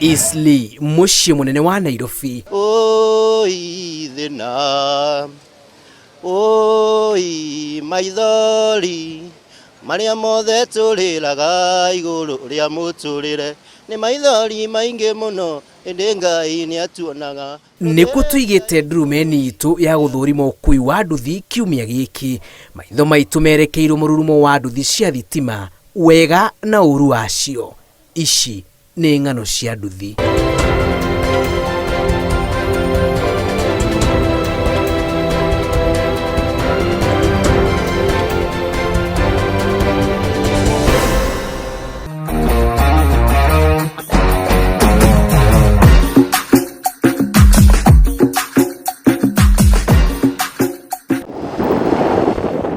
Eastleigh, mũciĩ mũnene wa Nairobi. Oi thĩna, oi maithori, marĩa mothe tũrĩraga igũrũ rĩa mũtũrĩre, nĩ maithori maingĩ mũno, ĩndĩ Ngai nĩ atuonaga. Nĩkuo tũigĩte ndurumeni itũ ya gũthũrima ũkui wa nduthi kiumia gĩkĩ. Maitho maitũ merekeirwo mũrurumo wa nduthi cia thitima, wega na ũru wacio. Ici nĩ ng'ano cia nduthi.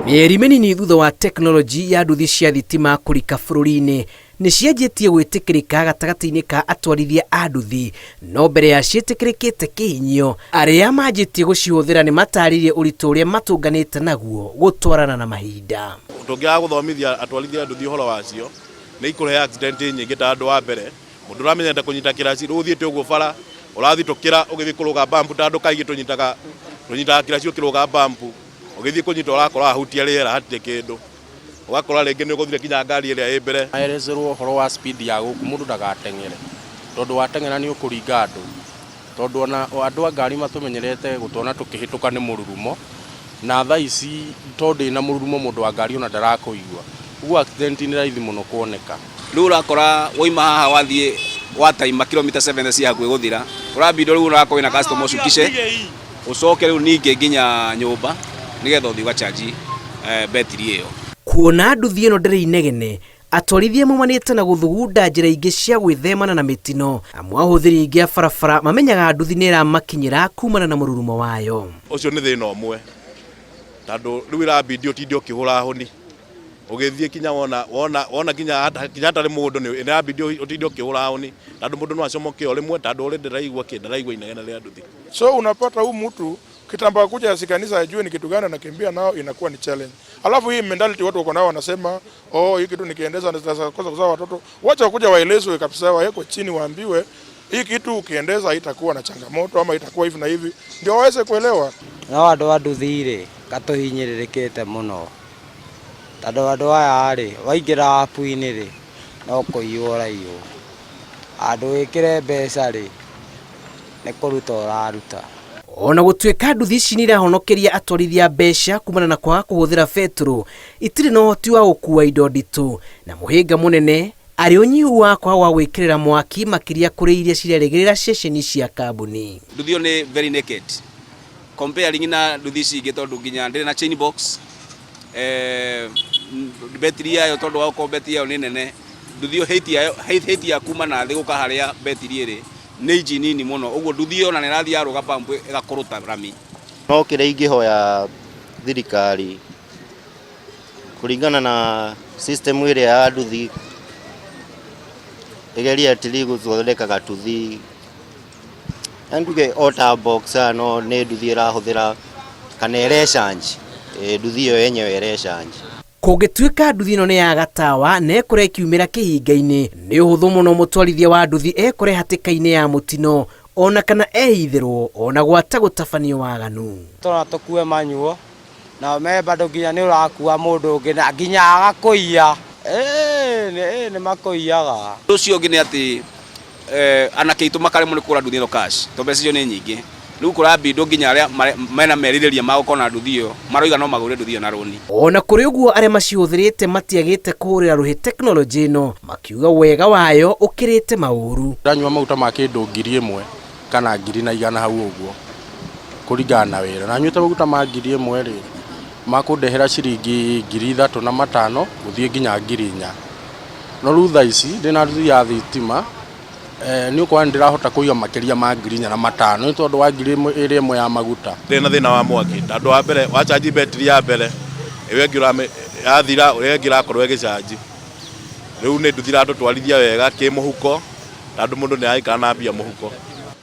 Mĩeri mĩnini thutha wa tekinoronjĩ ya nduthi cia thitima kũrika bũrũri-inĩ, nĩ cianjĩtie gwĩtĩkĩrĩka gatagatĩ-inĩ ka atwarithia a nduthi, no mbere ya ciĩtĩkĩrĩkĩte kĩhinyio, arĩa manjĩtie gũcihũthĩra nĩ matarĩirie ũritũ ũrĩa matũnganĩte naguo gũtwarana na mahinda. Tũngĩaga gũthomithia atwarithia a nduthi ũhoro wacio, nĩ ikũrehe accident nyingĩ ta andũ wa mbere, mũndũ ũramenyete kũnyita kĩraci, rĩu ũthiĩte ũguo bara, ũrathitũkĩra ũgĩthiĩ kũrũga bump ta andũ kaingĩ tũnyitaga tũnyitaga kĩraci ũkĩrũga bump, ũgĩthiĩ kũnyita ũrakora wahutia rĩera hatirĩ kĩndũ. Ũgakora rĩngĩ nĩ ũgũthire nginya ngari ĩrĩa ĩ mbere. Maerezerwo ũhoro wa speed ya gũkũ mũndũ ndagateng'ere tondũ wateng'era nĩ ũkũringa andũ tondũ ona andũ a ngari matũmenyerete gũtuona tũkĩhĩtũka nĩ mũrurumo na thaa ici tondũ ĩna mũrurumo mũndũ wa ngari ona ndarakũigua ũguo accident nĩ raithi mũno kuoneka. Rĩu ũrakora wauma haha wathiĩ wataima kilomita 70 cia hakuhĩ gũthira ũrabindwo rĩu ũrakorwo wĩna customer ũcukishe ũcoke rĩu ningĩ nginya nyũmba nĩgetha ũthiĩ ũgachanji betiri ĩyo. Kuona nduthi ĩno ndĩrĩ inegene, atwarithia maumanĩte na gũthugunda njĩra ingĩ cia gwĩthemana na mĩtino, amu ahũthĩri aingĩ a barabara mamenyaga nduthi nĩ ĩramakinyĩra kumana na mũrurumo wayo. Ũcio nĩ thĩna ũmwe tondũ rĩu ĩrabindi ũtinde ũkĩhũra honi ũgĩthiĩ kinya wona wona wona kinya kinya hatarĩ mũndũ nĩ ĩrabindi ũtinde ũkĩhũra honi tondũ mũndũ no acomoke o rĩmwe tondũ already ndaraigua kĩ ndaraigua inegene rĩa nduthi. So unapata huu mtu kitambo akuja asikanisa ajue ni kitu gani anakimbia nao, inakuwa ni challenge. Alafu hii mentality watu wako nao wanasema, oh, hii kitu nikiendeza nitakosa kuzaa watoto. Wacha kuja waelezwe kabisa, wawekwe chini, waambiwe hii kitu ukiendeza itakuwa na changamoto ama itakuwa hivi na hivi, ndio waweze kuelewa. No andũ a nduthi rĩ, katũhinyĩrĩrĩkĩte mũno tondũ andũ aya rĩ, waingĩra app-inĩ rĩ, no kũiywo ũraiywo. Handũ wĩkĩre mbeca rĩ, nĩ kũruta ũraruta. Ona gũtuĩka nduthi ici nĩ irahonokeria atwarithia mbeca kumana na kwaga kũhũthĩra betũrũ, itirĩ na ũhoti wa gũkua indo nditũ, na mũhĩnga mũnene arĩ ũnyihu wa kwaga gwa gwĩkĩrĩra mwaki makĩria kũrĩ iria cirerĩgĩrĩra ceceni cia kambuni. Nduthi ĩyo nĩ very naked comparing na nduthi ici ingĩ tondũ nginya ndĩrĩ na chain box, betiri yayo tondũ wa gũkorwo betiri yayo nĩ nene, nduthi ĩyo height yayo height ya kuma na thĩ gũka harĩa betiri ĩrĩ nĩ inji nini mũno, ũguo nduthi ĩyo ona nĩ ĩrathiĩ yarũga bump ĩgakũrũta rami. No kĩrĩa ingĩhoya thirikari kũringana na system ĩrĩa ya nduthi ĩgerie at least gũthondeka gatuthi nduge o ta boxer no nĩ nduthi ĩrahũthĩra kana ĩrechange, nduthi ĩyo yenyewe ĩrechange. Kũngĩtuĩka nduthi ĩno nĩ ya gatawa na ĩkore ĩkiumĩra kĩhinga-inĩ, nĩ ũhũthũ mũno mũtwarithia wa nduthi ekore hatĩka-inĩ ya mũtino ona kana ehithĩrwo ona gwata gũtabanio waganu. Tũrona tũkue manyuo na me bado nginya nĩ ũrakua mũndũ ũngĩ na nginya agakũiya. Nĩ makũiyaga. Ũndũ ũcio ũngĩ nĩ atĩ anake aitũ makaremwo nĩ kũgũra nduthi ĩno cash tondũ mbeca icio nĩ nyingĩ. Rĩu kũrabindwo nginya arĩa mena merirĩria ma gũkorwo na nduthi ĩyo maroiga no magũre nduthi ĩyo na rũni. Ona kũrĩ ũguo arĩa macihũthĩrĩte matiagĩte kũhũrĩra rũhĩ tekinoronjĩ ĩno makiuga wega wayo ũkĩrĩte maũru. Ndanyua maguta ma kĩndũ 1000 kana 1100 hau ũguo kũringana na wĩra. Na nyuĩte maguta ma 1000 rĩ, makũndehera ciringi 3500 gũthiĩ nginya 4000. No rĩu thaa ici ndĩna nduthi ya thitima nĩ ũkuona nĩ ndĩrahota kũiga makĩria ma 4500 nĩ tondũ wa ngiri ĩrĩa ĩmwe ya maguta. Ndĩrĩ na thĩna wa mwaki tondũ wa mbere wa charge betiri ya mbere ĩyo ĩngĩ yathira ĩrĩa ĩngĩ ĩrakorwo ĩgĩcanji. Rĩu nĩ nduthi iratũtwarithia wega kĩmũhuko tondũ mũndũ nĩ araikara na mbia mũhuko.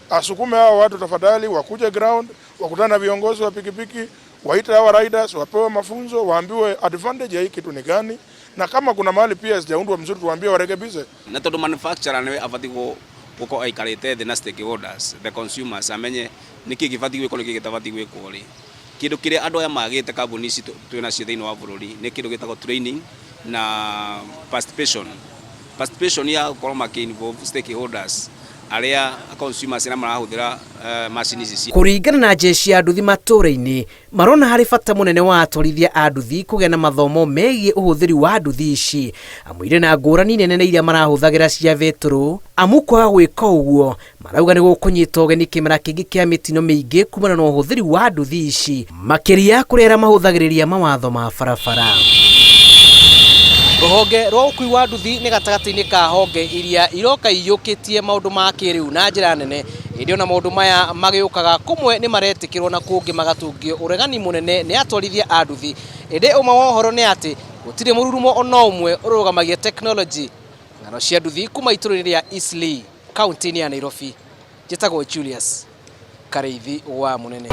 Asukume hao watu tafadhali, wakuje ground, wakutane na viongozi wa pikipiki, waite hawa riders, wapewe mafunzo, waambiwe advantage ya hii kitu ni gani, na kama kuna mahali pia sijaundwa mzuri tuwaambie warekebishe. Na tondũ manufacturer nĩwe abatiĩ Gũkorwo aikarĩte thĩ na stakeholders, the consumers, amenye nĩkĩ gĩbatiĩ gwĩkwo, nĩkĩ gĩtabatiĩ gwĩkwo rĩ. Kĩndũ kĩrĩa andũ aya magĩte kambuni ici twĩ nacio thĩinĩ wa bũrũri nĩ kĩndũ gĩtagwo training na participation. Participation ya gũkorwo makĩ involve stakeholders arĩa consumers arĩa marahũthĩra macini ici cia Kũringana na jeshi ya nduthi matũũra-inĩ, marona harĩ bata mũnene wa atwarithia a nduthi kũgĩa na mathomo megiĩ ũhũthĩri wa nduthi ici, amu irĩ na ngũrani nene na iria marahũthagĩra cia betũrũ, amu kwaga gwĩka ũguo marauga nĩ gũkũnyita ũgeni kĩmera kĩngĩ kĩa mĩtino mĩingĩ kumana na ũhũthĩri wa nduthi ici, makĩria kũrĩ arĩa mahũthagĩrĩria mawatho ma barabara. Rũhonge rwa ũkui wa nduthi nĩ gatagatĩ-inĩ ka honge iria iroka iyũkĩtie maũndũ ma kĩrĩu na njĩra nene, ĩndĩ ona maũndũ maya magĩũkaga kũmwe nĩ maretĩkĩrwo na kũngĩ magatũngio ũregani mũnene nĩ atwarithia a nduthi. Ĩndĩ ũma wa ũhoro nĩ atĩ gũtirĩ mũrurumo ona ũmwe ũrũgamagia tekinoronjĩ. Ng'ano cia nduthi kuma itũũra-inĩ rĩa Eastleigh, kaunti-inĩ ya Nairobi. Njĩtagwo Julius Karĩithi wa Mũnene.